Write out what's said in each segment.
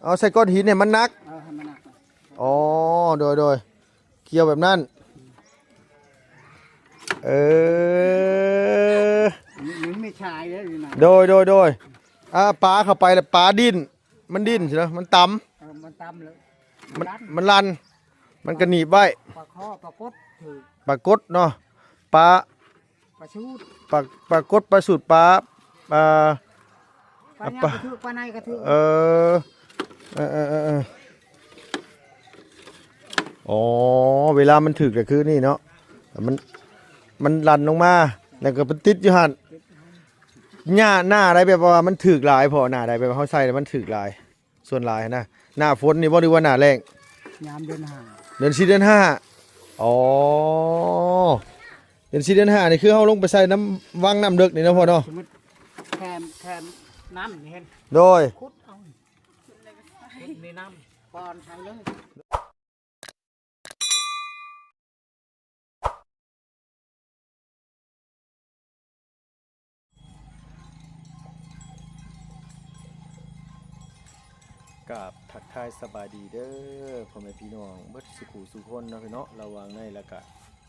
ເອົາໃສ່ກ້ອນຫີນໃຫ້ມັນໜັກ. ເອີ ໃຫ້ມັນໜັກ. ອໍ ໂດຍໆ ກ່ຽວແບບນັ້ນ. ເອີ ມັນ ມັນມີຊາຍເດ້ຢູ່ນັ້ນ. ໂດຍໆໆ ອ່າ ປາເຂົ້າໄປແລ້ວປາດີ້ນ ມັນດີ້ນຊິນະ ມັນຕຳ. ເອີ ມັນຕຳແລ້ວ ມັນ ມັນ ມັນລັນ ມັນກະໜີບໄວ້. ປາຄໍ່ ປາກົດຖືກ ປາກົດເນາະ ປາ ປາສູດ ປາ ປາກົດ ປາສູດ ປາ ອ່າ ປາຫຍັງກະຖືກ ປາໃນກະຖືກ. ເອີ ເອີໆໆໆ ອໍ ເວລາມັນຖືກກະຄືນີ້ເນາະ ມັນ ມັນລັນລົງມາ ແລ້ວກະໄປຕິດຢູ່ຫັ້ນ. ຫຍ້າໜ້າໃດແບບວ່າມັນຖືກຫຼາຍພໍ ໜ້າໃດແບບວ່າເຮົາໃສ່ແລ້ວມັນຖືກຫຼາຍ ສ່ວນຫຼາຍຫັ້ນນະ ໜ້າຝົນນີ້ບໍ່ ຫຼືວ່າໜ້າແລ້ງ? ຍາມເດືອນຫ້າ ເດືອນສີ່ ເດືອນຫ້າ. ອໍ ເດືອນສີ່ ເດືອນຫ້ານີ້ຄືເຮົາລົງໄປໃສ່ນ້ຳວັງນ້ຳເລິກນີ້ເນາະພໍ່ເນາະ. ສົມມຸດແຄມ ແຄມນ້ຳນີ້ເຫັນ ໂດຍ ຂຸດເອົາ ຂຸດໃນນ້ຳ ປ່ອນໃສ່ເລີຍ. ກາບທັກທາຍສະບາຍດີເດີພໍ່ແມ່ພີ່ນ້ອງເບິດສູ່ຄູ່ສູ່ຄົນເນາະພີ່ເນາະ ລະຫວ່າງໃນ ແລະກະ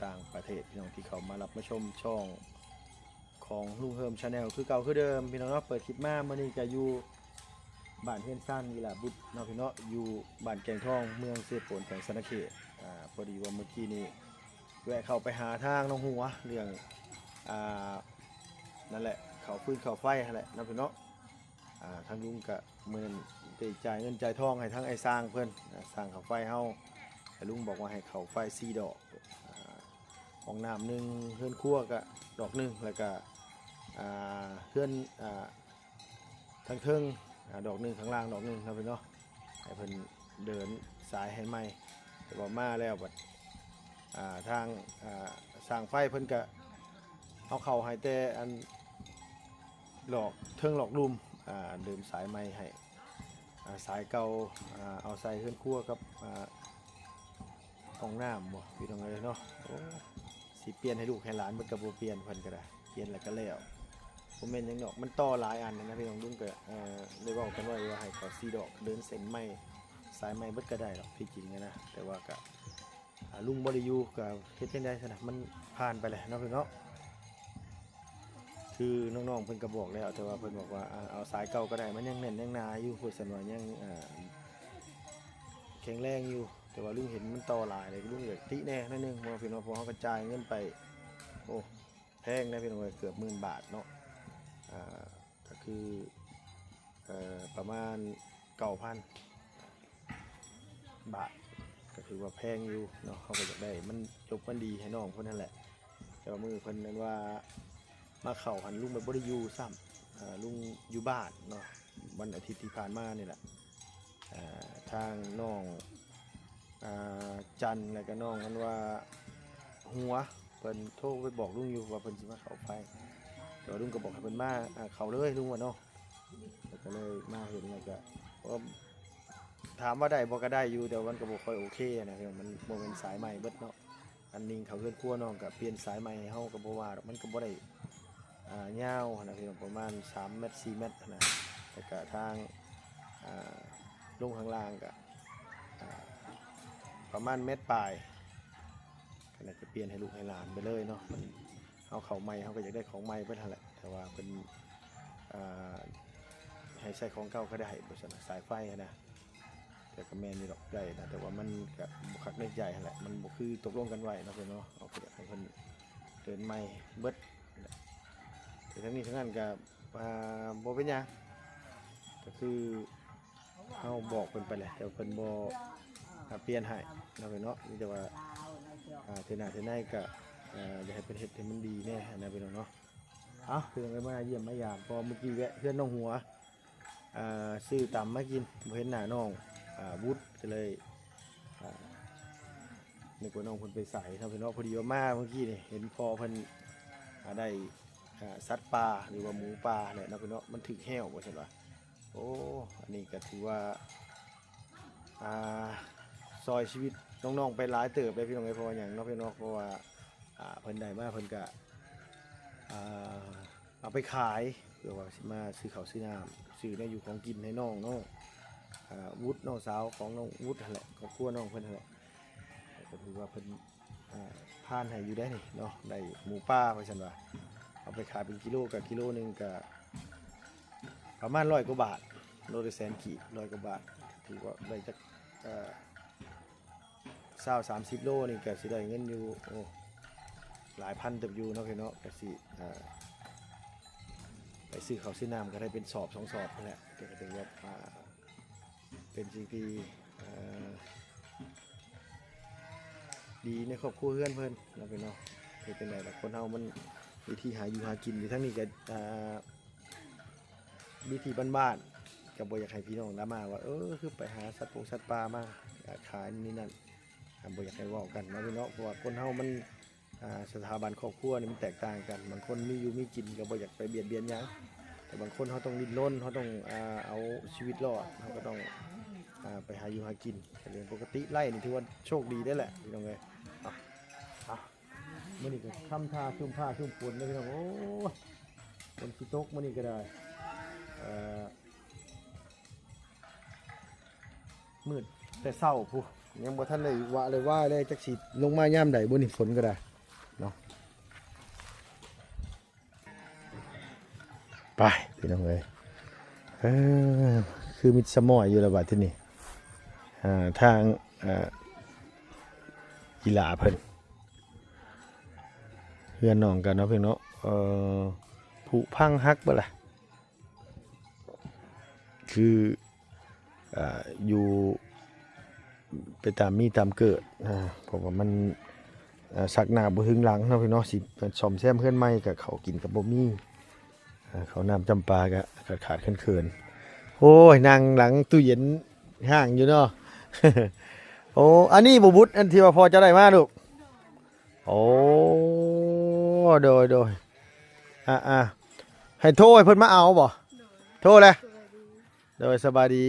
ຕ່າງປະເທດ ພີ່ນ້ອງທີ່ເຂົ້າມາຮັບມາຊົມຊ່ອງ ຂອງລຸງເຮີມ Channel ຄືເກົ່າຄືເດີມພີ່ນ້ອງເນາະ. ເປີດຄລິບມາມື້ນີ້ກະຢູ່ບ້ານເຮືອນຊານວິລາບຸດເນາະພີ່ນ້ອງເນາະ ຢູ່ບ້ານແກ້ງທອງ ເມືອງເຊໂປນ ແຂວງສະຫວັນນະເຂດ. ອາ ພໍດີວ່າມື້ກີ້ນີ້ແວະເຂົ້າໄປຫາທາງນ້ອງຫົວ ເລື່ອງ ອ່າ ນັ້ນແຫຼະ ເຂົ້າຟືນເຂົ້າໄຟຫັ້ນແຫຼະເນາະພີ່ນ້ອງເນາະ. ອາ ທາງລຸງກະມື້ນັ້ນໄດ້ຈ່າຍເງິນຈ່າຍທອງໃຫ້ທາງອ້າຍຊ່າງເພິ່ນ ອາ ຊ່າງເຂົ້າໄຟເຮົາ ແລະລຸງບອກວ່າໃຫ້ເຂົ້າໄຟສີ່ດອກ ອາ ຫ້ອງນ້ຳໜຶ່ງ ເຮືອນຄົວກະດອກໜຶ່ງ ແລ້ວກະ ອ່າ ເຮືອນ ອ່າ ທາງເທິງ ອ່າ ດອກໜຶ່ງ ຂ້າງລ່າງດອກໜຶ່ງເນາະພີ່ນ້ອງເນາະ ໃຫ້ເພິ່ນເດີນສາຍໃຫ້ໃໝ່. ແຕ່ວ່າມາແລ້ວບັດ ອ່າ ທາງ ອ່າ ຊ່າງໄຟເພິ່ນກະເອົາເຂົ້າໃຫ້ແຕ່ອັນ ຫຼອກເທິງຫຼອກລຸ່ມ ອ່າ ເດີນສາຍໃໝ່ໃຫ້ ອ່າ ສາຍເກົ່າ ອ່າ ເອົາໃສ່ເຮືອນຄົວກັບ ອ່າ ຫ້ອງນ້ຳບໍພີ່ນ້ອງເອີຍເນາະ. ໂອ້ ຊິປ່ຽນໃຫ້ລູກໃຫ້ຫຼານເບິດກະບໍ່ປ່ຽນ ເພິ່ນກະໄດ້ ປ່ຽນແລ້ວກະແລ້ວ ບໍ່ແມ່ນຫຍັງດອກ ມັນຕໍ່ຫຼາຍອັນນະພີ່ນ້ອງ. ລຸງກະ ເອີ ໄດ້ເວົ້າກັນໄວ້ວ່າໃຫ້ເຂົາສີ່ດອກ ເດີນເສັ້ນໃໝ່ ສາຍໃໝ່ເບິດກະໄດ້ດອກທີ່ຈິງຫັ້ນນະ ແຕ່ວ່າກະ ອ່າ ລຸງບໍ່ໄດ້ຢູ່ ກະເຮັດຈັ່ງໃດຊັ້ນນະ ມັນຜ່ານໄປແລ້ວເນາະພີ່ນ້ອງເນາະ. ຄືນ້ອງໆເພິ່ນກະບອກແລ້ວ ແຕ່ວ່າເພິ່ນບອກວ່າ ອ່າ ເອົາສາຍເກົ່າກະໄດ້ ມັນຍັງແໜ້ນຍັງໜາຢູ່ ເພິ່ນວ່າຍັງ ອ່າ ແຂງແຮງຢູ່. ແຕ່ວ່າລຸງເຫັນມັນຕໍ່ຫຼາຍເລີຍ ລຸງຢາກຕິແດ່ໜ້ອຍໜຶ່ງເນາະພີ່ນ້ອງ ເພາະເຮົາກະຈ່າຍເງິນໄປ ໂອ້ ແພງນະພີ່ນ້ອງເອີຍ ເກືອບໝື່ນບາດເນາະ. ອ່າ ກະຄື ເອີ ປະມານເກົ້າພັນ ບາດ ກະຖືວ່າແພງຢູ່ເນາະ. ເຮົາກະຢາກໄດ້ມັນຈົບມັນດີໃຫ້ນ້ອງເພິ່ນຫັ້ນແຫຼະ ແຕ່ວ່າມື້ເພິ່ນນັ້ນວ່າມາເຂົ້າຫັ້ນ ລຸງບໍ່ໄດ້ຢູ່ຊ້ຳ ເອີ ລຸງຢູ່ບ້ານເນາະ ວັນອາທິດທີ່ຜ່ານມານີ້ແຫຼະ. ເອີ ທາງນ້ອງ ອ່າ ຈັນ ແລ້ວກະນ້ອງອັນວ່າຫົວ ເພິ່ນໂທໄປບອກລຸງຢູ່ວ່າເພິ່ນຊິມາເຂົ້າໄຟ ແຕ່ວ່າລຸງກະບອກໃຫ້ເພິ່ນມາ ອ່າ ເຂົ້າເລີຍລຸງວ່າເນາະ. ແລ້ວກະເລີຍມາເຫັນ ແລ້ວກະ ເພາະ ຖາມວ່າໄດ້ບໍ່ ກະໄດ້ຢູ່ ແຕ່ວ່າມັນກະບໍ່ຄ່ອຍໂອເຄຫັ້ນນະ ມັນບໍ່ແມ່ນສາຍໃໝ່ເບິດເນາະ. ອັນໜິງເຂົ້າເຮືອນຄົວ ນ້ອງກະປ່ຽນສາຍໃໝ່ໃຫ້ເຮົາກະບໍ່ວ່າດອກ ມັນກະບໍ່ໄດ້ ອ່າ ຍາວຫັ້ນນະພີ່ນ້ອງ ປະມານສາມແມັດ ສີ່ແມັດຫັ້ນນະ ແລ້ວກະທາງ ອ່າ ລົງຂ້າງລ່າງກະ ອ່າ ປະມານແມັດປາຍ ກະໜ້າຈະປ່ຽນໃຫ້ລູກໃຫ້ຫຼານໄປເລີຍເນາະ. ມັນ ເຮົາເຂົ້າໃໝ່ ເຮົາກະຢາກໄດ້ຂອງໃໝ່ເບິດຫັ້ນແຫຼະ ແຕ່ວ່າເພິ່ນ ອ່າ ໃຫ້ໃຊ້ຂອງເກົ່າກະໄດ້ ວ່າຊັ້ນນະ ສາຍໄຟຫັ້ນນະ. ແຕ່ກະແມ່ນຢູ່ດອກ ໄດ້ນະ ແຕ່ວ່າມັນກະບໍ່ຄັກໃນໃຈຫັ້ນແຫຼະ ມັນບໍ່ຄືຕົກລົງກັນໄວ້ເນາະເພິ່ນເນາະ. ເຮົາກະຢາກໃຫ້ເພິ່ນເດີນໃໝ່ເບິດ ແຕ່ທັງນີ້ທັງນັ້ນກະ ອ່າ ບໍ່ເປັນຫຍັງ ກະຄື ເຮົາບອກເພິ່ນໄປແຫຼະ ແຕ່ວ່າເພິ່ນບໍ່ ອ່າ ປ່ຽນໃຫ້ເນາະ ເນາະ. ມີແຕ່ວ່າ ອ່າ ເທື່ອໜ້າເທື່ອໃນກະ ອ່າ ຢາກໃຫ້ເພິ່ນເຮັດໃຫ້ມັນດີແດ່ນະພີ່ນ້ອງເນາະ. ເອົ້າ ເພິ່ນກະມາຢ້ຽມມາຢາມ ເພາະມື້ກີ້ແວະເຮືອນນ້ອງຫົວ ອ່າ ຊື້ຕຳມາກິນ ບໍ່ເຫັນໜ້ານ້ອງ ອ່າ ວຸດ ກະເລີຍ ອ່າ ນຶກວ່ານ້ອງເພິ່ນໄປໃສເນາະພີ່ນ້ອງ. ພໍດີວ່າມາມື້ກີ້ນີ້ ເຫັນພໍ່ເພິ່ນ ອ່າ ໄດ້ ອ່າ ສັດປ່າ ຫຼືວ່າໝູປ່າແຫຼະເນາະພີ່ນ້ອງ ມັນຖືກແຮ້ວ ວ່າຊັ້ນວ່າ. ໂອ້ ອັນນີ້ກະຖືວ່າ ອ່າ ຊ່ອຍຊີວິດນ້ອງໆໄປຫຼາຍເຕີບເດ້ພີ່ນ້ອງເອີຍ. ເພາະວ່າຫຍັງເນາະພີ່ນ້ອງເນາະ ເພາະວ່າ ອ່າ ເພິ່ນໄດ້ມາ ເພິ່ນກະ ອ່າ ເອົາໄປຂາຍ ເພື່ອວ່າຊິມາຊື້ເຂົ້າຊື້ນ້ຳ ຊື້ແນວຢູ່ຂອງກິນໃຫ້ນ້ອງເນາະ. ອ່າ ວຸດ ນ້ອງສາວຂອງນ້ອງວຸດຫັ້ນແຫຼະ ຄອບຄົວນ້ອງເພິ່ນຫັ້ນແຫຼະ ກໍຖືວ່າເພິ່ນ ອ່າ ຜ່ານໃຫ້ຢູ່ໄດ໋ນີ້ເນາະ ໄດ້ໝູປ່າວ່າຊັ້ນວ່າ ເອົາໄປຂາຍເປັນກິໂລ ກໍກິໂລໜຶ່ງກໍປະມານຮ້ອຍກວ່າບາດ ໂລລະແສນກີບ ຮ້ອຍກວ່າບາດ ຖືວ່າໄດ້ຈັກ ເອີ ຊາວສາມສິບໂລນີ້ກໍຊິໄດ້ເງິນຢູ່ ໂອ້ ຫຼາຍພັນເຕີບຢູ່ເນາະ ພີ່ນ້ອງເນາະ ກໍຊິ ເອີ ໄປຊື້ເຂົ້າຊື້ນ້ຳກໍໄດ້ເປັນສອບສອງສອບຫັ້ນແຫຼະ ກໍຖືວ່າ ອ່າ ເປັນສິ່ງທີ່ ເອີ ດີໃນຄອບຄົວເຮືອນເພິ່ນເນາະ ພີ່ນ້ອງ ເຮັດຈັ່ງໃດລະ ຄົນເຮົາມັນ ວິທີຫາຢູ່ຫາກິນຢູ່ທາງນີ້ກໍ ອ່າ ວິທີບ້ານໆ ກໍບໍ່ຢາກໃຫ້ພີ່ນ້ອງດຣາມາວ່າ ເອີ ຄືໄປຫາສັດປົງສັດປ່າມາຂາຍນີ້ນັ້ນ ອ່າ ບໍ່ຢາກໃຫ້ເວົ້າກັນເນາະ ພີ່ນ້ອງ ເພາະວ່າຄົນເຮົາມັນ ອ່າ ສະຖາບັນຄອບຄົວນີ້ມັນແຕກຕ່າງກັນ ບາງຄົນມີຢູ່ມີກິນກໍບໍ່ຢາກໄປບຽດບຽນຫຍັງ ແຕ່ບາງຄົນເຮົາຕ້ອງດີ້ນລົນ ເຮົາຕ້ອງ ອ່າ ເອົາຊີວິດລອດ ເຮົາກໍຕ້ອງ ອ່າ ໄປຫາຢູ່ຫາກິນ ເປັນເລື່ອງປົກກະຕິ ໄລ່ນີ້ຖືວ່າໂຊກດີໄດ້ແຫຼະ ພີ່ນ້ອງເອີຍ ເອົາ ເອົາ ມື້ນີ້ກໍທຳທ່າຄຶ້ມຟ້າຄຶ້ມຝົນເດີພີ່ນ້ອງ ໂອ້ຍ ຝົນຊິຕົກມື້ນີ້ກໍໄດ້ ເອີ ມືດແຕ່ເຊົ້າພຸ້ນ ຍັງບໍ່ທັນໄດ້ວະໄດ້ວາຍເລີຍ ຈັກຊິລົງມາຍາມໃດບຸນີ້ ຝົນກໍໄດ້ເນາະ. ໄປພີ່ນ້ອງເອີຍ ເອີ ຄືມິດສະໝອຍຢູ່ແລ້ວບາດທີນີ້ ອ່າ ທາງ ອ່າ ອີ່ຫຼ້າເພິ່ນ ເຮືອນນ້ອງກັນເນາະ ພີ່ນ້ອງເນາະ ເອີ ຜຸພັງຫັກເບິດລະ ຄື ອ່າ ຢູ່ໄປຕາມມີຕາມເກີດ ອ່າ ເພາະວ່າມັນ ອ່າ ຊັກໜ້າບໍ່ເຖິງຫຼັງເນາະ ພີ່ນ້ອງເນາະ ຊິສ້ອມແຊມເຮືອນໃໝ່ກໍເຂົ້າກິນກໍບໍ່ມີ ອ່າ ເຂົ້ານ້ຳຈຳປາກໍຂາດໆເຂີນໆ ໂອ້ຍ ນັ່ງຫຼັງຕູ້ເຢັນຫ້າງຢູ່ເນາະ ໂອ້ ອັນນີ້ບໍ່ບຸດ ອັນທີ່ວ່າພໍ່ເຈົ້າໄດ້ມາລູກ ໂອ້ ໂດຍ ໂດຍ ອ່າ ໆ ໃຫ້ໂທໃຫ້ເພິ່ນມາເອົາບໍ່? ໂດຍ ໂທແລ້ວ ສະບາຍດີ ໂດຍ ສະບາຍດີ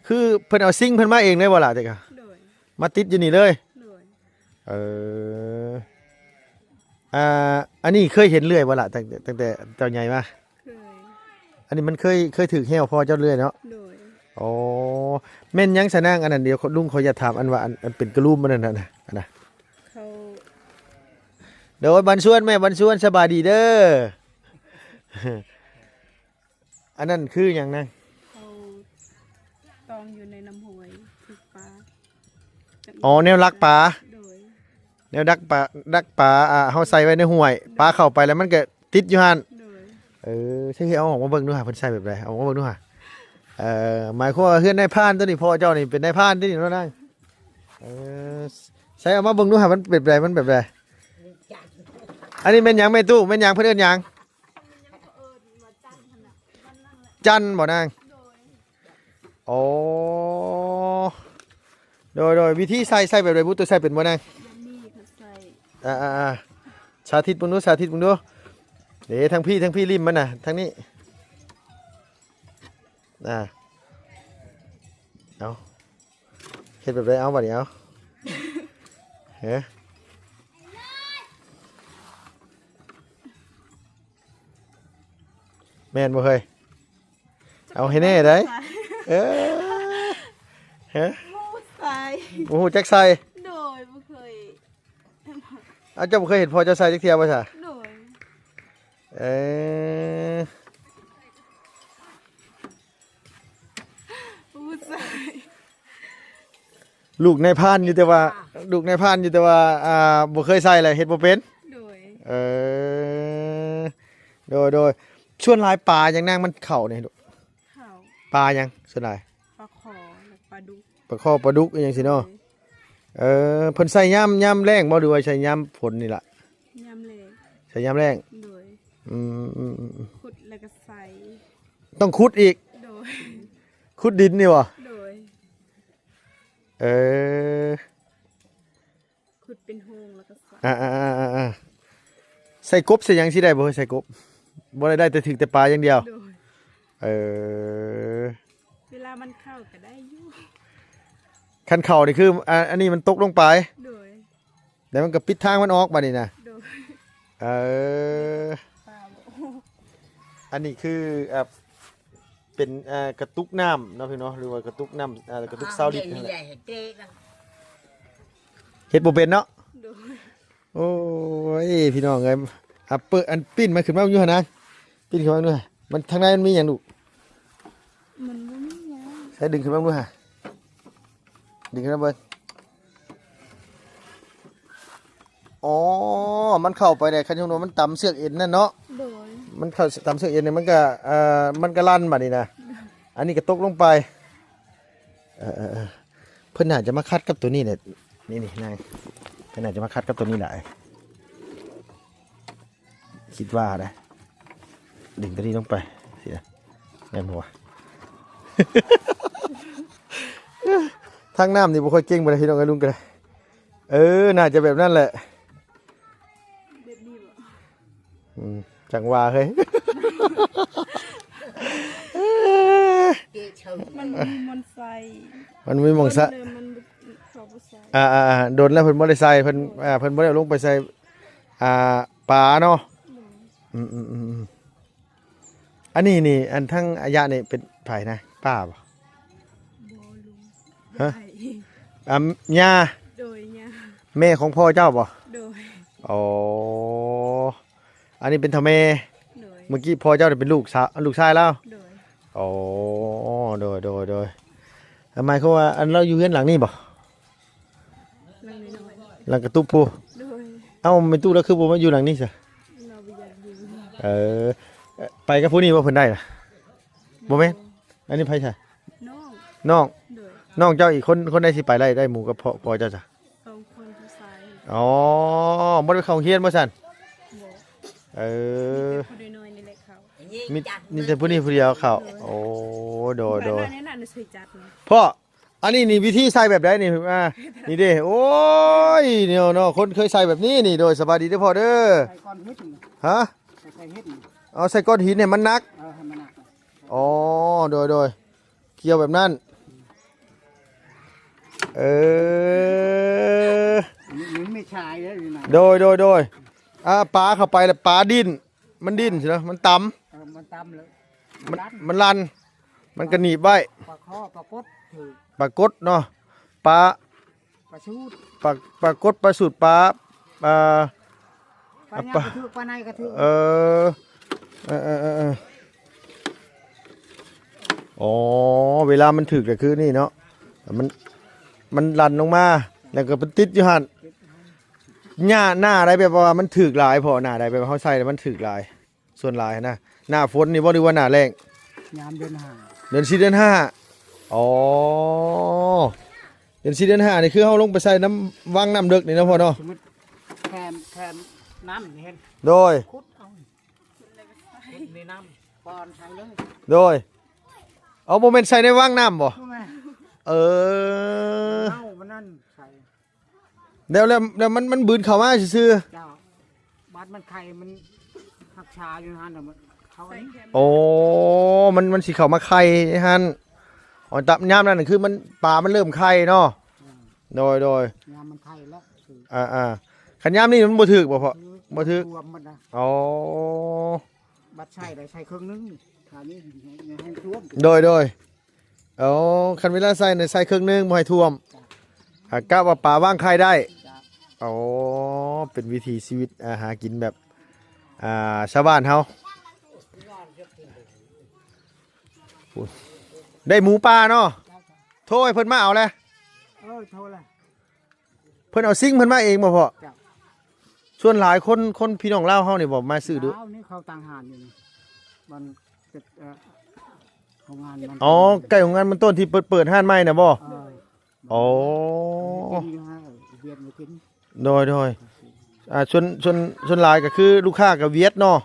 ຄືເພິ່ນເອົາຊິງເພິ່ນມາເອງເລີຍບໍ່ລະ? ໂດຍ ມາຕິດຢູ່ນີ້ເລີຍ ໂດຍ ເອີ ອ່າ ອັນນີ້ເຄີຍເຫັນເລື່ອຍບໍ່ລະ ຕັ້ງແຕ່ ຕັ້ງແຕ່ເຈົ້າໃຫຍ່ມາ? ເຄີຍ ອັນນີ້ມັນເຄີຍ ເຄີຍຖືກແຮ້ວພໍ່ເຈົ້າເລື່ອຍເນາະ ໂດຍ ໂອ້ ແມ່ນຫຍັງຊະນາງ ອັນນັ້ນ ດຽວລຸງຂໍຢາກຖາມ ອັນວ່າ ອັນ ອັນເປັນກະລຸມອັນນັ້ນນະ ອັນນະ ເຂົາ ໂດຍ ບັນຊວນ ແມ່ບັນຊວນ ສະບາຍດີເດີ ອັນນັ້ນຄືຫຍັງນະ? ເຂົາຕອງຢູ່ໃນນ້ຳຫ້ວຍ ຖືກປາ ອໍ ແນວດັກປາ ໂດຍ ແນວດັກປາ ດັກປາ ອ່າ ເຮົາໃສ່ໄວ້ໃນຫ້ວຍ ໂດຍ ປາເຂົ້າໄປແລ້ວມັນກໍຕິດຢູ່ຫັ້ນ ໂດຍ ເອີ ໃສ່ ເອົາອອກມາເບິ່ງດູຫາ ເພິ່ນໃສ່ແບບໃດ ເອົາອອກມາເບິ່ງດູຫາ ເອີ ໝາຍຄວາມວ່າເຮືອນນາຍພານຕົວນີ້ ພໍ່ເຈົ້ານີ້ເປັນນາຍພານຕິນີ້ເນາະນາງ ເອີ ໃສ່ ເອົາມາເບິ່ງດູຫາ ມັນແບບໃດ ມັນແບບໃດ ອັນນີ້ແມ່ນຫຍັງແມ່ຕູ້ ແມ່ນຫຍັງ ເພິ່ນເອີ້ນຫຍັງ? ຈັນບໍ່ນາງ? ໂອ້ ໂດຍ ໂດຍ ວິທີໃສ່ ໃສ່ແບບໃດບຸ? ໂຕໃສ່ເປັນບໍ່ນາງ? ແບບນີ້ເຂົາໃສ່ ອ່າໆ ສາທິດເບິ່ງດູ ສາທິດເບິ່ງດູ ເດ້ ທາງພີ້ ທາງພີ້ລິ້ມມັນນະ ທາງນີ້ ອ່າ ເອົາ ເຮັດແບບໃດ ເອົາ ບາດນີ້ ເອົາ ເອີ ແມ່ນບໍ່ເຮີ້ຍ? ເອົາໃຫ້ແນ່ໄດ໋ ເອີ ຮະ ບໍ່ຮູ້ຈັກໃສ່ ໂດຍ ບໍ່ເຄີຍ ເອົາ ເຈົ້າບໍ່ເຄີຍເຫັນພໍ່ເຈົ້າໃສ່ຈັກເທື່ອບໍ່ຊະ? ໂດຍ ເອີ ຜູ້ຊາຍ ລູກນາຍພານຢູ່ແຕ່ວ່າ ລູກນາຍພານຢູ່ແຕ່ວ່າ ອ່າ ບໍ່ເຄີຍໃສ່ແຫຼະ ເຮັດບໍ່ເປັນ ໂດຍ ເອີ ໂດຍ ໂດຍ ສ່ວນຫຼາຍປາຫຍັງນາງມັນເຂົ້ານີ້ ເຂົ້າ ປາຫຍັງສ່ວນຫຼາຍ? ປາຄໍ ແລະ ປາດຸກ ປາຄໍ ປາດຸກ ອີ່ຫຍັງຊີ້ເນາະ ໂດຍ ເອີ ເພິ່ນໃສ່ຍາມ ຍາມແລ້ງບໍ່ ຫຼືວ່າໃສ່ຍາມຝົນນີ້ລະ? ຍາມແລ້ງ ໃສ່ຍາມແລ້ງ ໂດຍ ອືມ ອືມ ອືມ ຂຸດແລ້ວກໍໃສ່ ຕ້ອງຂຸດອີກ ໂດຍ ຂຸດດິນນີ້ບໍ່? ໂດຍ ເອີ ຂຸດເປັນໂຮງແລ້ວກໍໃສ່ ອ່າໆໆໆ ໃສ່ກົບໃສ່ຫຍັງຊິໄດ້ບໍ່? ໃສ່ກົບບໍ່ໄດ້ ໄດ້ແຕ່ຖືກແຕ່ປາຢ່າງດຽວ ໂດຍ ເອີ ເວລາມັນເຂົ້າກໍໄດ້ຢູ່ ຄັນເຂົ້ານີ້ຄື ອ່າ ອັນນີ້ມັນຕົກລົງໄປ ໂດຍ ແລ້ວມັນກໍປິດທາງມັນອອກບາດນີ້ນະ ໂດຍ ເອີ ປາບໍ່ອອກ ອັນນີ້ຄື ອ່າ ປັນ ເອີ ກະຕຸກນ້ຳເນາະພີ່ເນາະ ຫຼືວ່າກະຕຸກນ້ຳ ເອີ ກະຕຸກຊາວລິດນັ້ນແຫຼະ. ເຮັດບໍ່ເປັນເນາະ. ໂດຍ. ໂອ້ຍ ພີ່ນ້ອງເອີຍ ອັບເປີ ອັນ ປີ້ນມັນຂຶ້ນມາຢູ່ຫັ້ນນະ ປີ້ນຂຶ້ນມາດູ ມັນ ທາງໃນມັນມີຫຍັງລູກ? ມັນບໍ່ມີຫຍັງ. ໃສ່ດຶງຂຶ້ນມາດູຫາ ດຶງຂຶ້ນມາເບິ່ງ. ອໍ ມັນເຂົ້າໄປໄດ້ ຄັນສົມມຸດວ່າມັນຕຳເຊືອກເອັນນັ້ນເນາະ. ໂດຍ. ມັນເຂົ້າຕຳເຊືອກເອັນນີ້ ມັນກະ ເອີ ມັນກະລັນບາດນີ້ນະ. ອັນນີ້ກະຕົກລົງໄປ. ເອີ ເອີ ເອີ ເພິ່ນໜ້າຈະມາຂັດກັບໂຕນີ້ແຫຼະ ນີ້ໆ ນາຍ ເພິ່ນໜ້າຈະມາຂັດກັບໂຕນີ້ຫຼາຍ ຄິດວ່ານະ ດຶງໂຕນີ້ລົງໄປ ຊີ້ນະ ແມ່ນບໍ່ວະ? ທາງນ້ຳນີ້ບໍ່ຄ່ອຍເກັ່ງປານໃດ ພີ່ນ້ອງເອີຍ ລຸງກະໄດ້. ເອີ ໜ້າຈະແບບນັ້ນແຫຼະ ແບບນີ້ບໍ່? ອືມ ຈັ່ງວ່າເຮີ້ຍ ມັນມີບ່ອນໃສ່ ມັນມີບ່ອນໃສ່ ມັນເຂົ້າບໍ່ໃສ່. ອ່າໆໆ ດົນແລ້ວເພິ່ນບໍ່ໄດ້ໃສ່ ເພິ່ນ ອ່າ ເພິ່ນບໍ່ໄດ້ເອົາລົງໄປໃສ່ ອ່າ ປາເນາະ. ອືມໆໆໆ ອັນນີ້ນີ້ ອັນທັງອາຍະນີ້ເປັນໃຜນະ ປ້າບໍ່? ບໍ່ລຸງ. ຮະ? ຍາຍ. ອ່າ ຍ່າ. ໂດຍ ຍ່າ. ແມ່ຂອງພໍ່ເຈົ້າບໍ່? ໂດຍ. ອໍ ອັນນີ້ເປັນເຖົ້າແມ່. ໂດຍ. ເມື່ອກີ້ພໍ່ເຈົ້ານີ້ເປັນລູກສາວ ລູກຊາຍລາວ. ໂດຍ. ອໍ ໂດຍໆໆ ໝາຍຄວາມວ່າ ອັນລາວຢູ່ເຮືອນຫຼັງນີ້ບໍ່? ຫຼັງນ້ອຍໆ ຫຼັງກະຕຸບພຸ້ນ. ໂດຍ. ເອົ້າ ແມ່ຕູ້ລາວຄືບໍ່ມາຢູ່ຫຼັງນີ້ຊະ? ລາວບໍ່ຢາກຢູ່. ເອີ ໄປກັບຜູ້ນີ້ບໍ່ ເພິ່ນໄດ້ນະ? ບໍ່ແມ່ນ. ອັນນີ້ໃຜຊະ? ນ້ອງ. ນ້ອງ. ໂດຍ. ນ້ອງເຈົ້າອີກຄົນ ຄົນໃດຊິໄປໄດ້ ໄດ້ໝູ່ກັບພໍ່ ພໍ່ເຈົ້າຊະ? ສອງຄົນຜູ້ຊາຍ. ອໍ ບໍ່ໄດ້ເຂົ້າໂຮງຮຽນບໍ່ຊັ້ນ? ບໍ່. ເອີ ມີແຕ່ຜູ້ນ້ອຍໆນີ້ແຫຼະເຂົ້າ. ມີ ມີແຕ່ຜູ້ນີ້ຜູ້ດຽວເຂົ້າ. ໂດຍ. ໂອ້ ໂດຍໆ ໃນນັ້ນນະ ຊ່ວຍຈັດນີ້. ພໍ່ ອັນນີ້ນີ້ວິທີໃສ່ແບບໃດນີ້? ອ່າ ນີ້ເດ້ ໂອ້ຍ ເນາະ ເນາະ ຄົນເຄີຍໃສ່ແບບນີ້ນີ້. ໂດຍ ສະບາຍດີເດີພໍ່ເດີ. ໃສ່ກ້ອນຫີນ. ຮະ? ໃສ່ຫີນ. ເອົາໃສ່ກ້ອນຫີນໃຫ້ມັນໜັກ. ເອີ ໃຫ້ມັນໜັກ. ອໍ ໂດຍໆ ກ່ຽວແບບນັ້ນ. ເອີ ມັນມີຊາຍເດ້ຢູ່ນັ້ນ. ໂດຍໆໆ ອ່າ ປາເຂົ້າໄປແລ້ວປາດີ້ນ ມັນດີ້ນຊິນະ ມັນຕຳ. ເອີ ມັນຕຳແລ້ວ ມັນ ມັນລັນ ມັນກະໜີບໄວ້. ປາຄໍ່ ປາກົດຖືກ ປາກົດເນາະ ປາ ປາສູດ ປາ ປາກົດ ປາສູດ ປາ ອ່າ ປາຫຍັງ ປາ ກະຖືກ ປາໃນກະຖືກ. ເອີ ເອີໆໆໆ ອໍ ເວລາມັນຖືກກະຄືນີ້ເນາະ ມັນ ມັນລັ່ນລົງມາ ແລ້ວກະໄປຕິດຢູ່ຫັ້ນ. ຫຍ້າ ໜ້າໃດແບບວ່າມັນຖືກຫຼາຍ ພໍ່ ໜ້າໃດແບບວ່າເຮົາໃສ່ແລ້ວມັນຖືກຫຼາຍ? ສ່ວນຫຼາຍຫັ້ນນະ ໜ້າຝົນນີ້ບໍ່ ຫຼືວ່າໜ້າແລ້ງ? ຍາມເດືອນຫ້າ ເດືອນສີ່ ເດືອນຫ້າ. ອໍ ເດືອນສີ່ ເດືອນຫ້ານີ້ຄືເຮົາລົງໄປໃສ່ນ້ຳວັງນ້ຳເດິກນີ້ເນາະພໍ່ເນາະ. ສົມມຸດແຄມ ແຄມນ້ຳນີ້ເຫັນ. ໂດຍ. ຂຸດເອົາ ຂຸດໃນນ້ຳ ປ້ອນໃສ່ເລີຍ. ໂດຍ. ເອົາ ບໍ່ແມ່ນໃສ່ໃນວັງນ້ຳບໍ່? ບໍ່ແມ່ນ. ເອີ ເອົາມັນນັ້ນໃສ່ ແລ້ວ ແລ້ວ ແລ້ວມັນ ມັນບືນເຂົ້າມາຊື່ໆ. ເຈົ້າ ບາດມັນໄຂ່ ມັນຮັກສາຢູ່ຫັ້ນນະ ມັນເຂົ້າອັນນີ້. ໂອ້ ມັນ ມັນຊິເຂົ້າມາໄຂ່ໃນຫັ້ນ. ອໍ ຕາມຍາມນັ້ນຄືມັນ ປາມັນເລີ່ມໄຂ່ເນາະ. ອືມ ໂດຍໆ ຍາມມັນໄຂ່ແລ້ວ. ອ່າໆ ຄັນຍາມນີ້ມັນບໍ່ຖືກບໍ່ພໍ່? ບໍ່ຖືກ ຖ້ວມໝົດນະ. ອໍ ບັດໃສ່ໄດ້ໃສ່ເຄິ່ງໜຶ່ງ ຖ້ານີ້ໃຫ້ ໃຫ້ຖ້ວມ. ໂດຍໆ. ອໍ ຄັນເວລາໃສ່ນະ ໃສ່ເຄິ່ງໜຶ່ງ ບໍ່ໃຫ້ຖ້ວມ. ຫາກະວ່າປາວາງໄຂ່ໄດ້. ອໍ ເປັນວິຖີຊີວິດ ອາ ຫາກິນແບບ ອ່າ ຊາວບ້ານເຮົາ. ໄດ້ໝູປ່າເນາະ. ໂທໃຫ້ເພິ່ນມາເອົາແລະ. ເອີ ໂທແລະ. ເພິ່ນເອົາຊິງເພິ່ນມາເອງບໍ່ພໍ່? ເຈົ້າ. ສ່ວນຫຼາຍຄົນ ຄົນພີ່ນ້ອງລາວເຮົານີ້ບໍ່ມາຊື້ດຸ? ລາວນີ້ເຂົາຕັ້ງຮ້ານຢູ່ນີ້ ມັນເປັນ ເອີ ໂຮງງານມັນ. ອໍ ໃກ້ໂຮງງານມັນຕົ້ນທີ່ເປີດ ເປີດຮ້ານໃໝ່ນະບໍ່? ເອີ. ອໍ ກິນຢູ່ຫັ້ນ ວຽດມາກິນ. ໂດຍໆ. ອ່າ ສ່ວນ ສ່ວນ ສ່ວນຫຼາຍກະຄືລູກຄ້າກະຫວຽດເນາະ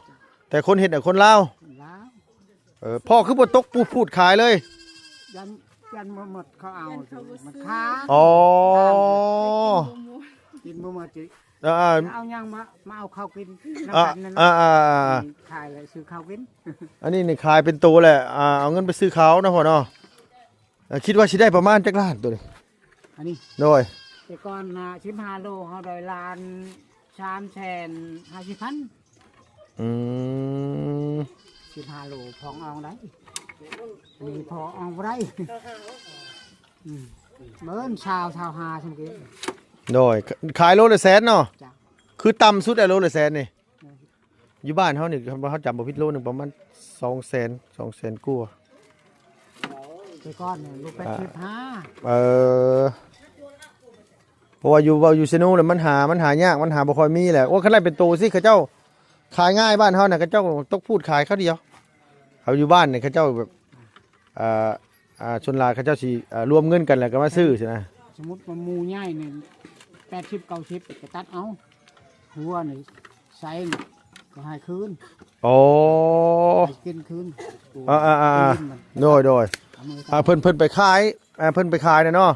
ແຕ່ຄົນເຮັດນະຄົນລາວ. ລາວ. ເອີ ພໍ່ຄືບໍ່ຕົກປູດຂາຍເລີຍ? ຢ້ານ ຢ້ານບໍ່ໝົດເຂົາເອົາ ມັນຄາ. ອໍ ກິນບໍ່ໝົດ. ເອີ ເອົາຫຍັງມາ ມາເອົາເຂົ້າກິນນຳກັນນັ້ນ. ອ່າໆໆ ຂາຍແລ້ວຊື້ເຂົ້າກິນ. ອັນນີ້ນີ້ຂາຍເປັນໂຕແຫຼະ ອ່າ ເອົາເງິນໄປຊື້ເຂົ້າເນາະພໍ່ເນາະ. ເອີ ຄິດວ່າຊິໄດ້ປະມານຈັກລ້ານໂຕນີ້? ອັນນີ້. ໂດຍ. ແຕ່ກ່ອນນະ ສິບຫ້າໂລ ເຮົາໄດ້ລ້ານສາມແສນຫ້າສິບພັນ. ອືມ ສິບຫ້າໂລ ພອງອອງໄດ້. ອັນນີ້ພໍເອົາບໍ່ໄດ້. ອືມ ເບິ່ງຊາວ ຊາວຫ້າຊັ້ນເກ. ໂດຍ ຂາຍໂລລະແສນເນາະ? ຈ້ະ. ຄືຕ່ຳສຸດແລ້ວໂລລະແສນນີ້. ເອີ ຢູ່ບ້ານເຮົານີ້ ຄັນວ່າເຮົາຈຳບໍ່ຜິດ ໂລໜຶ່ງປະມານສອງແສນ ສອງແສນກວ່າ. ແຕ່ກ່ອນນີ້ໂລແປດສິບຫ້າ. ເອີ ເພາະວ່າຢູ່ ເວົ້າຢູ່ເຊໂນແລ້ວ ມັນຫາ ມັນຫາຍາກ ມັນຫາບໍ່ຄ່ອຍມີແຫຼະ. ໂອ້ ຄັນໄລ່ເປັນໂຕຊິ ເຂົາເຈົ້າຂາຍງ່າຍ. ບ້ານເຮົານະ ເຂົາເຈົ້າຕົກພູດຂາຍຄາວດຽວ. ເຮົາຢູ່ບ້ານນີ້ ເຂົາເຈົ້າແບບ ອ່າ ອ່າ ສ່ວນຫຼາຍເຂົາເຈົ້າຊິ ອ່າ ລວມເງິນກັນແລ້ວກໍມາຊື້ຊີ້ນະ. ສົມມຸດວ່າໝູໃຫຍ່ນີ້ແປດສິບ ເກົ້າສິບ ກໍຕັດເອົາ ຫົວນີ້ໃສ່ນີ້ກໍໃຫ້ຄືນ. ອໍ ໃຫ້ກິນຄືນ. ອ່າໆໆ ໂດຍໆ. ອ່າ ເພິ່ນ ເພິ່ນໄປຂາຍ ອ່າ ເພິ່ນໄປຂາຍນະເນາະ.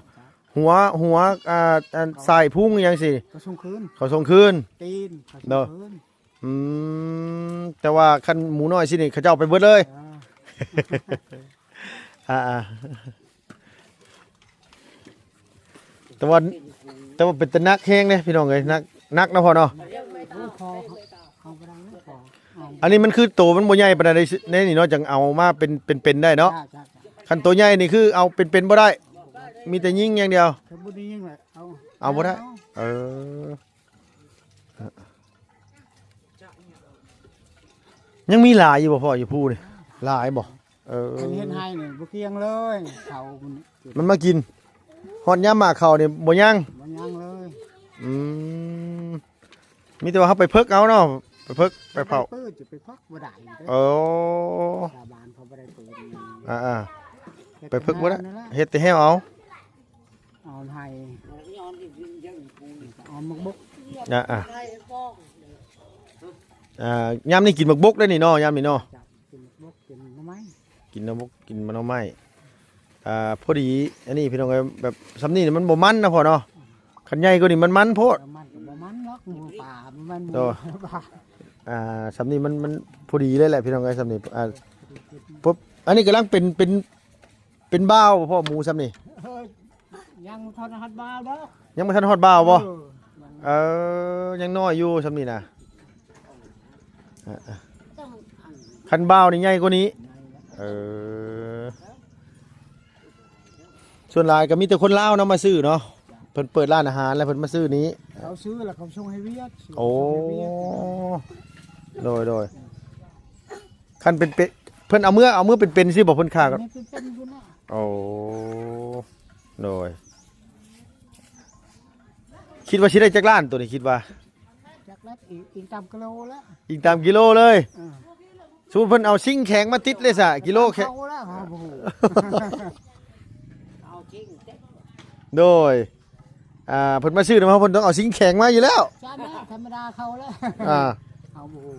ຫົວ ຫົວ ອ່າ ອັນ ສາຍພຸງອີ່ຫຍັງຊີ້ ເຂົາສົ່ງຄືນ ເຂົາສົ່ງຄືນ. ຕີນເຂົາສົ່ງຄືນ. ອືມ ແຕ່ວ່າຄັນໝູນ້ອຍຊີ້ນີ້ ເຂົາເຈົ້າເອົາໄປເບິດເລີຍ. ອ່າ ອ່າໆ ແຕ່ວ່າ ແຕ່ວ່າເປັນຕາໜັກແຮງເດ້ພີ່ນ້ອງເອີຍ. ໜັກ ໜັກເນາະພໍ່ເນາະ. ໂອ້ ພໍເອົາບໍ່ໄດ້ເນາະ ພໍເອົາ. ອັນນີ້ມັນຄືໂຕມັນບໍ່ໃຫຍ່ປານໃດໃນນີ້ເນາະ ຈັ່ງເອົາມາເປັນ ເປັນໆໄດ້ເນາະ. ຈ້ະ ຈ້ະ ຈ້ະ. ຄັນໂຕໃຫຍ່ນີ້ຄືເອົາເປັນໆບໍ່ໄດ້ ມີແຕ່ຍິງຢ່າງດຽວ. ຄັນບໍ່ໄດ້ຍິງແຫຼະ ເອົາ ເອົາບໍ່ໄດ້. ເອົາ ເອີ ຍັງມີຫຼາຍຢູ່ບໍ່ພໍ່ ຢູ່ພູນີ້? ຫຼາຍບໍ່? ເອີ ຄັນເຮັດໄຮ່ນີ້ບໍ່ກຽງເລີຍ ເຂົາມັນ ມັນມາກິນ. ຮອດຍາມໝາກເຂົ້ານີ້ບໍ່ຍັງ? ບໍ່ຍັງເລີຍ. ອືມ ມີແຕ່ວ່າເຮົາໄປເພິກເອົາເນາະ ໄປເພິກໄປເຜົາ. ໄປເປີດ ຈະໄປເພິກບໍ່ໄດ້ເດ້. ໂອ້ ຊາວບ້ານເຂົາບໍ່ໄດ້ເປີດ. ອ່າໆ ເຮັດ ໄປເພິກບໍ່ໄດ້ ແຕ່ແຮວນັ້ນແຫຼະ ເຮັດແຕ່ແຮວເອົາ. ເອົາໄຮ່ ເອົາໝາກບົກ. ອ່າໆ ອ່າ ຍາມນີ້ກິນໝາກບົກໄດ້ນີ້ເນາະ ຍາມນີ້ເນາະ. ກິນໝາກບົກ ກິນໜໍ່ໄມ້ ກິນໜໍ່ບົກ ກິນໝໍ່ໄມ້. ອ່າ ພໍດີ ອັນນີ້ພີ່ນ້ອງເອີຍ ແບບຊ່ຳນີ້ມັນບໍ່ມັນນະພໍ່ເນາະ. ຄັນໃຫຍ່ກວ່ານີ້ມັນມັນໂພດ. ມັນກໍບໍ່ມັນດອກ ໝູປ່າ ມັນ ໂດຍ ໝູປ່າ. ອ່າ ຊ່ຳນີ້ມັນ ມັນພໍດີເລີຍແຫຼະພີ່ນ້ອງເອີຍ ຊ່ຳນີ້. ອ່າ ປຸບ ອັນນີ້ກຳລັງເປັນ ເປັນ ເປັນບ່າວບໍ່ພໍ່ ໝູຊ່ຳນີ້? ເອີ ຍັງບໍ່ທັນຮອດບ່າວດອກ. ຍັງບໍ່ທັນຮອດບ່າວບໍ່? ເອີ ເອີ ຍັງນ້ອຍຢູ່ຊ່ຳນີ້ນະ. ເອີ ຄັນບ່າວນີ້ໃຫຍ່ກວ່ານີ້. ເອີ ສ່ວນຫຼາຍກໍມີແຕ່ຄົນລາວນຳມາຊື້ເນາະ. ເພິ່ນເປີດຮ້ານອາຫານແລ້ວເພິ່ນມາຊື້ນີ້ ເຂົາຊື້ແລ້ວເຂົາສົ່ງໃຫ້ຫວຽດ. ໂອ້ ໂດຍໆ. ຄັນເປັນ ເປັນ ເພິ່ນເອົາເມືອ ເອົາເມືອເປັນໆຊິບໍ່ ເພິ່ນຂາຍກໍ ເປັນໆພຸ້ນນະ. ໂອ້ ໂດຍ. ຄິດວ່າຊິໄດ້ຈັກລ້ານໂຕນີ້ ຄິດວ່າ? ຈັກແລ້ວ ອີງ ອີງຕາມກິໂລແລ້ວ ອີງຕາມກິໂລເລີຍ. ເອີ ສົມມຸດເພິ່ນເອົາຊິງແຂງມາຕິດເລີຍຊະ ກິໂລແຂງ ເຂົາແລ້ວ ເຮົາບໍ່ຮູ້. ໂດຍ. ອ່າ ເພິ່ນມາຊື້ນຳເຮົາ ເພິ່ນຕ້ອງເອົາຊິງແຂງມາຢູ່ແລ້ວ. ຈ້ານະ ທຳມະດາເຂົາແລ້ວ. ອ່າ ເຮົາບໍ່ຮູ້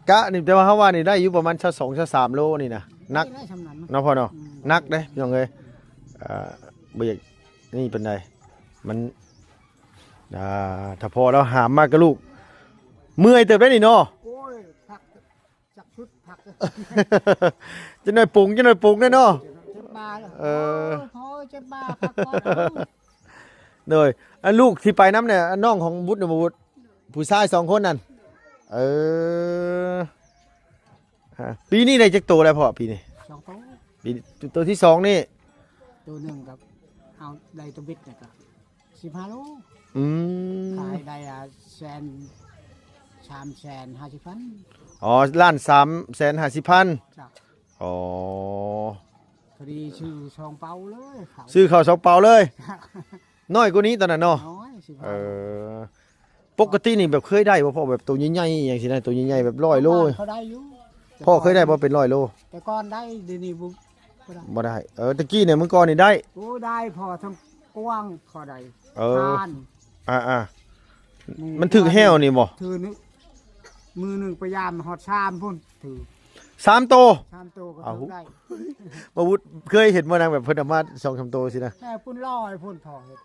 ກະນີ້ ແຕ່ວ່າເຮົາວ່ານີ້ໄດ້ຢູ່ປະມານຊາວສອງ ຊາວສາມໂລນີ້ນະ. ໜັກ ໄດ້ຊ່ຳນັ້ນເນາະ ເນາະພໍ່ເນາະ. ອືມ ໜັກເດ້ພີ່ນ້ອງເອີຍ. ອ່າ ບໍ່ຢາກນີ້ປານໃດ ມັນ ອ່າ ຖ້າພໍ່ລາວຫາມມາກັບລູກ ເມື່ອຍເຕີບໄດ໋ນີ້ເນາະ. ໂອ້ຍ ພັກ ຈັກຊຸດພັກ ຈັກໜ້ອຍປົງ ຈັກໜ້ອຍປົງເດ້ເນາະ. ເຈັບບ່າ. ເອີ ໂອ້ຍ ພໍ່ເຈັບບ່າ ພັກກ່ອນ. ໂດຍ. ອັນລູກທີ່ໄປນຳນີ້ ອັນນ້ອງຂອງບຸດນີ້ບໍ່ບຸດ ຜູ້ຊາຍສອງຄົນນັ້ນ. ເອີ ອ່າ ປີນີ້ໄດ້ຈັກໂຕແລ້ວພໍ່ ປີນີ້? ສອງໂຕ. ປີ ໂຕທີສອງນີ້ ໂຕໜຶ່ງກໍເອົາໄດ້ໂຕບິດນີ້ກໍ ສິບຫ້າໂລ. ອືມ ຂາຍໄດ້ ອ່າ ແສນ ສາມແສນຫ້າສິບພັນ. ອໍ ລ້ານສາມແສນຫ້າສິບພັນ. ຈ້ະ. ອໍ ພໍດີຊື້ສອງເປົາເລີຍ ເຂົ້າ ຊື້ເຂົ້າສອງເປົາເລີຍ. ນ້ອຍກວ່ານີ້ຕອນນັ້ນເນາະ. ນ້ອຍ ສິບຫ້າ. ເອີ ປົກກະຕິນີ້ແບບເຄີຍໄດ້ບໍ່ພໍ່ ແບບໂຕໃຫຍ່ໆ ຫຍັງຊີ້ນະ ໂຕໃຫຍ່ໆ ແບບຮ້ອຍໂລ. ເຂົາໄດ້ຢູ່ ພໍ່ເຄີຍໄດ້ບໍ່ເປັນຮ້ອຍໂລ? ແຕ່ກ່ອນໄດ້ ດຽວນີ້ບໍ່ ບໍ່ໄດ້ ບໍ່ໄດ້. ເອີ ແຕ່ກີ້ນີ້ ມື້ກ່ອນນີ້ໄດ້. ໂອ້ ໄດ້ ພໍ່ທັງກວ້າງ ພໍໄດ້. ເອີ ຜ່ານ. ອ່າໆ ມັນຖືກແຫ້ວນີ້ບໍ່? ຖືກນີ້ ມື້ໜຶ່ງໄປຢາມຮອດຊາມພຸ້ນ ຖືກສາມໂຕ. ສາມໂຕກໍຖືກໄດ້. ບໍ່ບຸດເຄີຍເຫັນບໍ່ນາງ ແບບເພິ່ນເອົາມາສອງສາມໂຕຊີ້ນະ? ແຕ່ພຸ້ນຮ້ອຍພຸ້ນ ພໍເຮັດ.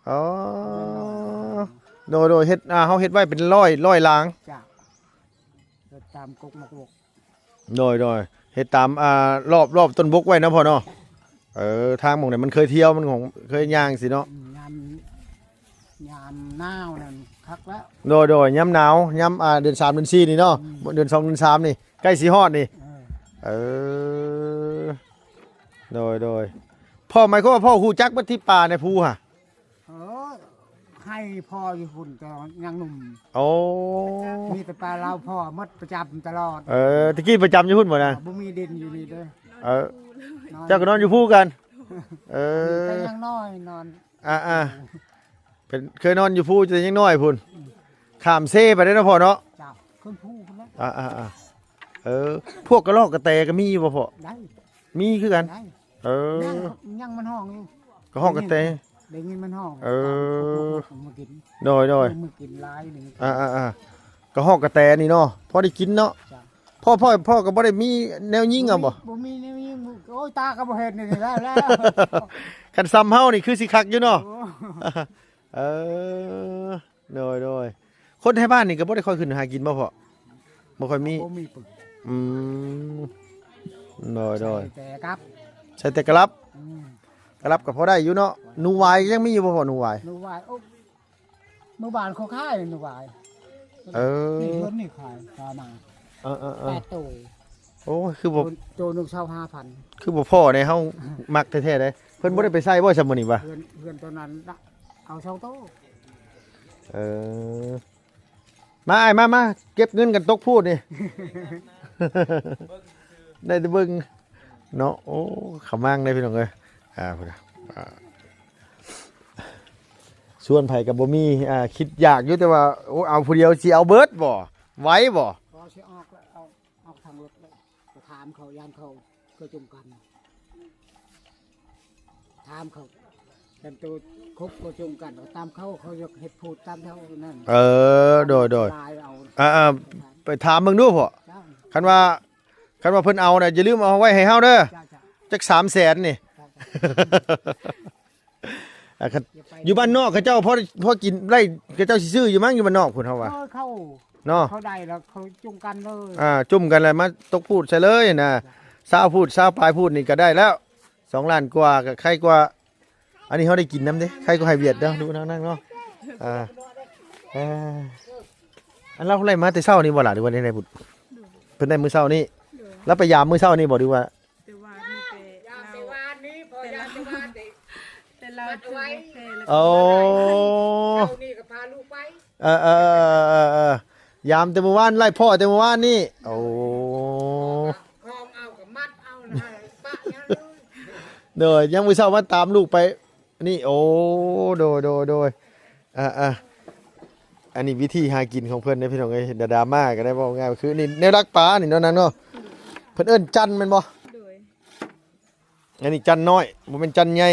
ອໍ ໂດຍໆ ເຮັດ ອ່າ ເຮົາເຮັດໄວ້ເປັນຮ້ອຍ ຮ້ອຍລາງ. ຈ້ະ. ເຮັດຕາມກົກໝາກບົກ. ໂດຍໆ ເຮັດຕາມ ອ່າ ລອບ ລອບຕົ້ນບົກໄວ້ເນາະພໍ່ເນາະ. ເອີ ທາງໝ່ອງໃດມັນເຄີຍທ່ຽວ ມັນຂອງເຄີຍຍ່າງຊີ້ເນາະ. ອືມ ຍາມ ຍາມໜາວນັ້ນຄັກແລ້ວ. ໂດຍໆ ຍາມໜາວ ຍາມ ອ່າ ເດືອນສາມເດືອນສີ່ນີ້ເນາະ. ອືມ ເດືອນສອງເດືອນສາມນີ້ ໃກ້ຊິຮອດນີ້. ເອີ ເອີ ເອີ ໂດຍ ໂດຍ ພໍ່ໝາຍຄວາມວ່າພໍ່ຮູ້ຈັກເບິດທີ່ປ່າໃນພູຫະ? ເອີ ໃຫ້ພໍ່ຢູ່ພຸ້ນແຕ່ຍັງໜຸ່ມ. ໂອ້ ມີແຕ່ປ່າລາວພໍ່ໝົດ ປະຈຳຕະຫຼອດ. ເອີ ແຕ່ກີ້ປະຈຳຢູ່ພຸ້ນບໍ່ນະ? ບໍ່ມີດິນຢູ່ນີ້ເດ້. ເອີ ນອນ ເຈົ້າກໍນອນຢູ່ພູກັນ. ເອີ ແຕ່ຍັງນ້ອຍນອນ. ອ່າໆ ເປັນ ເຄີຍນອນຢູ່ພູແຕ່ຍັງນ້ອຍພຸ້ນ. ອືມ ຂ້າມເຊໄປໄດ້ເນາະພໍ່ເນາະ. ເຈົ້າ ຂຶ້ນພູພຸ້ນແຫຼະ. ອ່າໆໆ ເອີ ພວກກະຮອກກະແຕກໍມີຢູ່ບໍ່ພໍ່? ໄດ້ ມີຄືກັນ. ໄດ້ ເອີ ຍັງ ຍັງມັນຮ້ອງຢູ່. ກະຮອກກະແຕ ໄດ້ຍິນມັນຮ້ອງ. ເອີ ມາກິນ. ໂດຍໆ ມາກິນຫຼາຍນີ້. ອ່າໆໆ ກະຮອກກະແຕນີ້ເນາະ ພໍໄດ້ກິນເນາະ. ເຈົ້າ ພໍ່ ພໍ່ ພໍ່ກໍບໍ່ໄດ້ມີແນວຍິງເອົາບໍ່? ບໍ່ມີແນວຍິງ. ໂອ້ຍ ຕາກໍບໍ່ເຫັນນີ້ແລ້ວ ແລ້ວ. ຄັນຊ່ຳເຮົານີ້ຄືຊິຄັກຢູ່ເນາະ. ໂອ້ ເອີ ໂດຍໆ ຄົນໄທບ້ານນີ້ກໍບໍ່ໄດ້ຄ່ອຍຂຶ້ນຫາກິນບໍ່ພໍ່? ບໍ່ຄ່ອຍມີ. ບໍ່ມີປຶກ. ອືມ ໂດຍໆ ໃສ່ແຕ່ກັບ ໃສ່ແຕ່ກະລັບ. ອືມ ກະລັບກໍພໍໄດ້ຢູ່ເນາະ. ໜູຫວາຍຍັງມີຢູ່ບໍ່ພໍ່? ໜູຫວາຍ ໜູຫວາຍ ໂອ້ ມື້ວານເຂົາຂາຍໜູຫວາຍ. ເອີ ນີ້ເພິ່ນນີ້ຂາຍປາມາ ເອີໆໆ ແປດໂຕ. ໂອ້ຍ ຄືບໍ່ ໂຕ ໂຕໜຶ່ງຊາວຫ້າພັນ. ຄືບໍ່ພໍແດ່ ເຮົາມັກແທ້ໆເດ້. ເພິ່ນບໍ່ໄດ້ໄປໃສ່ບໍ່ຊະມື້ນີ້ຫວາ? ເພື່ອນ ເພື່ອນຕອນນັ້ນນະ ເອົາສອງໂຕ. ເອີ ມາອ້າຍ ມາ ມາ ເກັບເງິນກັນຕົກພູດນີ້. ໄດ້ແຕ່ເບິ່ງເນາະ. ໂອ້ ຂະມັງເດ້ພີ່ນ້ອງເອີຍ. ອ່າ ພຸ້ນນະ ອ່າ ຊວນໃຜກໍບໍ່ມີ. ອ່າ ຄິດຢາກຢູ່ ແຕ່ວ່າ ໂອ້ ເອົາຜູ້ດຽວຊິເອົາເບິດບໍ່? ໄຫວບໍ່? ກໍຊິອອກແລ້ວ ເອົາ ອອກທາງລົດແລ້ວ ໄປຖາມເຂົາ ຢ້ານເຂົາ ເຂົາຈົ່ງກັນ ຖາມເຂົາ ຄັນໂຕຄົບກໍຈົ່ງກັນ ຕາມເຂົາ ເຂົາຢາກເຮັດພູດຕາມແຖວນັ້ນ. ເອີ ໂດຍໆ ຫຼາຍເອົາ. ອ່າໆ ໄປຖາມເບິ່ງດູພໍ່. ເຈົ້າ ຄັນວ່າ ຄັນວ່າເພິ່ນເອົານະ ຢ່າລືມເອົາໄວ້ໃຫ້ເຮົາເດີ. ເຈົ້າໆ ຈັກສາມແສນນີ້. ເຈົ້າໆ ອ່າ ຄັນ ຢ່າໄປ ຢູ່ບ້ານນອກເຂົາເຈົ້າພໍ ພໍກິນໄດ້ ເຂົາເຈົ້າຊິຊື້ຢູ່ມັ້ງ ຢູ່ບ້ານນອກພຸ້ນເຮົາວ່າ. ເອີ ເຂົາເນາະ ເຂົາໄດ້ແລ້ວ ເຂົາຈຸ້ມກັນເລີຍ. ອ່າ ຈຸ້ມກັນແລ້ວມາຕົກພູດໃສ່ເລີຍນະ. ຊາວພູດ ຊາວປາຍພູດນີ້ກໍໄດ້ແລ້ວ ສອງລ້ານກວ່າ ກໍໄຄກວ່າ ອັນນີ້ເຮົາໄດ້ກິນນຳເດ້ ໄຄກວ່າໃຫ້ຫວຽດເນາະ. ດູນັ້ນໆ ເນາະ. ອ່າ ເອີ ອັນລາວໄລ່ມາແຕ່ເຊົ້ານີ້ບໍ່ລະ ຫຼືວ່າແນວໃດ? ເພິ່ນໄດ້ມື້ເຊົ້ານີ້. ໂດຍ ລາວໄປຢາມມື້ເຊົ້ານີ້ບໍ່ ຫຼືວ່າ? ແຕ່ວ່າມີແຕ່ລາວ ແຕ່ລາວ ແຕ່ລາວຖືກແຕ່ລະ. ໂອ້ ເຊົ້ານີ້ກໍພາລູກໄປ. ເອີໆ ຢາມແຕ່ມື້ວານ ໄລ່ພໍ່ແຕ່ມື້ວານນີ້. ໂອ້ ຂອງເອົາກໍມັດເອົານະ ປະຍັງເລີຍ. ໂດຍ ຍັງມື້ເຊົ້າມາຕາມລູກໄປນີ້. ໂອ້ ໂດຍໆໆ ອ່າໆ ອັນນີ້ວິທີຫາກິນຂອງເພິ່ນເດ້ພີ່ນ້ອງເອີຍ. ດາດາມາກໍໄດ້ ເວົ້າງ່າຍຄືນີ້ ແນວດັກປານີ້ເນາະນາງເນາະ. ເພິ່ນເອີ້ນຈັນແມ່ນບໍ່? ໂດຍ ອັນນີ້ຈັນນ້ອຍ ບໍ່ແມ່ນຈັນໃຫຍ່.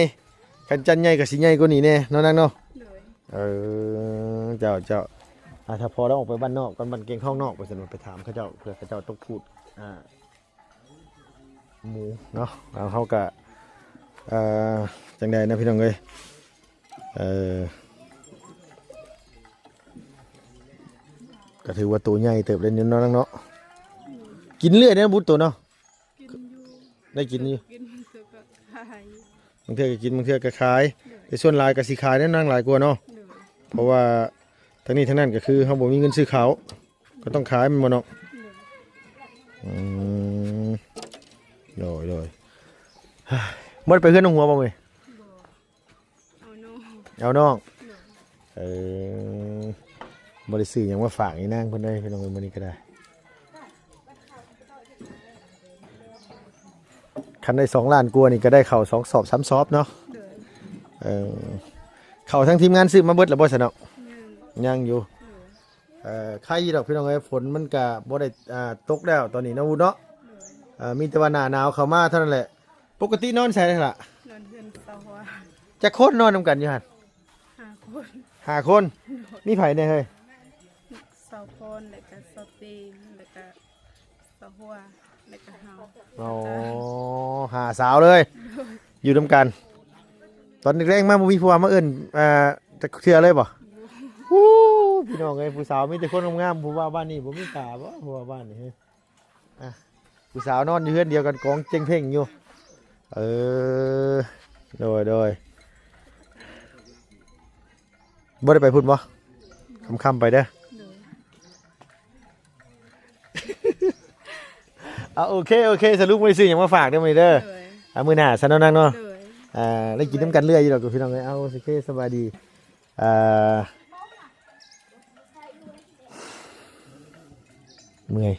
ຄັນຈັນໃຫຍ່ກໍຊິໃຫຍ່ກວ່ານີ້ແດ່ເນາະນາງເນາະ. ໂດຍ ເອີ ເຈົ້າໆ. ອ່າ ຖ້າພໍລາວອອກໄປບ້ານນອກກ່ອນ ບ້ານແກງທອງນອກ ວ່າຊັ້ນ ໄປຖາມເຂົາເຈົ້າ ເພື່ອເຂົາເຈົ້າຕົກພູດ ອ່າ ໝູເນາະ. ເຮົາກໍ ເອີ ຈັ່ງໃດນະພີ່ນ້ອງເອີຍ ເອີ ກໍຖືວ່າໂຕໃຫຍ່ເຕີບແລ້ວເນາະນາງເນາະ. ກິນເລື້ອຍເດ້ບຸດໂຕເນາະ. ກິນຢູ່ ໄດ້ກິນຢູ່ ກິນເທື່ອກໍຂາຍ ບາງເທື່ອກໍກິນ ບາງເທື່ອກໍຂາຍ. ໂດຍ ແຕ່ສ່ວນຫຼາຍກໍຊິຂາຍແດ່ນາງ ຫຼາຍກວ່າເນາະ. ໂດຍ ເພາະວ່າທັງນີ້ທັງນັ້ນກໍຄືເຮົາບໍ່ມີເງິນຊື້ເຂົ້າ ກໍຕ້ອງຂາຍແມ່ນບໍ່ນ້ອງ? ໂດຍ ອືມ ໂດຍໆ. ບໍ່ໄດ້ໄປເຮືອນນ້ອງຫົວບໍ່ມື້ນີ້? ບໍ່ ເອົານ້ອງ ເອົານ້ອງ. ໂດຍ ເອີ ບໍ່ໄດ້ຊື້ຫຍັງມາຝາກອີນາງເພິ່ນເດ້ພີ່ນ້ອງ ມື້ນີ້ກໍໄດ້. ຄັນໄດ້ສອງລ້ານກວ່ານີ້ກໍໄດ້ເຂົ້າສອງສອບສາມສອບເນາະ. ໂດຍ ເອີ ເຂົ້າທັງທີມງານຊື້ມາເບິດແລ້ວບໍ່ຊະເນາະ? ຍັງ ຍັງຢູ່. ໂດຍ ເອີ ໄຄຢູ່ດອກພີ່ນ້ອງເອີຍ ຝົນມັນກະບໍ່ໄດ້ ອ່າ ຕົກແລ້ວຕອນນີ້ເນາະ ວຸດເນາະ. ໂດຍ ເອີ ມີແຕ່ວ່າໜ້າໜາວເຂົ້າມາເທົ່ານັ້ນແຫຼະ. ປົກກະຕິນອນໃສລະ? ນອນເຮືອນສາວຫົວ. ຈັກຄົນນອນນຳກັນຢູ່ຫັ້ນ? ຫ້າຄົນ. ຫ້າຄົນ. ໂດຍ ມີໃຜແດ່ເຮີ້ຍ? ສາວພອນ ແລ້ວກະສາວເຕງ ແລ້ວກະ ສາວຫົວ ແລ້ວກະເຮົາ. ອໍ ຫ້າສາວເລີຍ. ໂດຍ ຢູ່ນຳກັນ. ຕອນແລງໆມາບໍ່ມີຜູ້ວ່າມາເອີ້ນ ອ່າ ຈັກເທື່ອເລີຍບໍ່? ບໍ່. ໂອ້ ພີ່ນ້ອງເອີຍ ຜູ້ສາວມີແຕ່ຄົນງາມໆ ຜູ້ບ່າວບ້ານນີ້ບໍ່ມີຕາບໍ່? ຜູ້ບ່າວບ້ານນີ້ ອ່ະ ຜູ້ສາວນອນຢູ່ເຮືອນດຽວກັນ ກອງເຈັງເພັງຢູ່. ເອີ ໂດຍໆ. ບໍ່ໄດ້ໄປພຸ້ນບໍ່? ຄ່ຳໆໄປເດີ. ໂດຍ ອ່າ ໂອເຄ ໂອເຄ ສະຫຼຸບບໍ່ໄດ້ຊື້ຫຍັງມາຝາກເດີມື້ນີ້ເດີ. ໂດຍ ອ່າ ມື້ໜ້າຊະເນາະນາງເນາະ. ໂດຍ ອ່າ ໄດ້ກິນນຳກັນເລື້ອຍຢູ່ດອກພີ່ນ້ອງເອີຍ. ເອົາ ໂອເຄ ສະບາຍດີ. ອ່າ ເມື່ອຍ.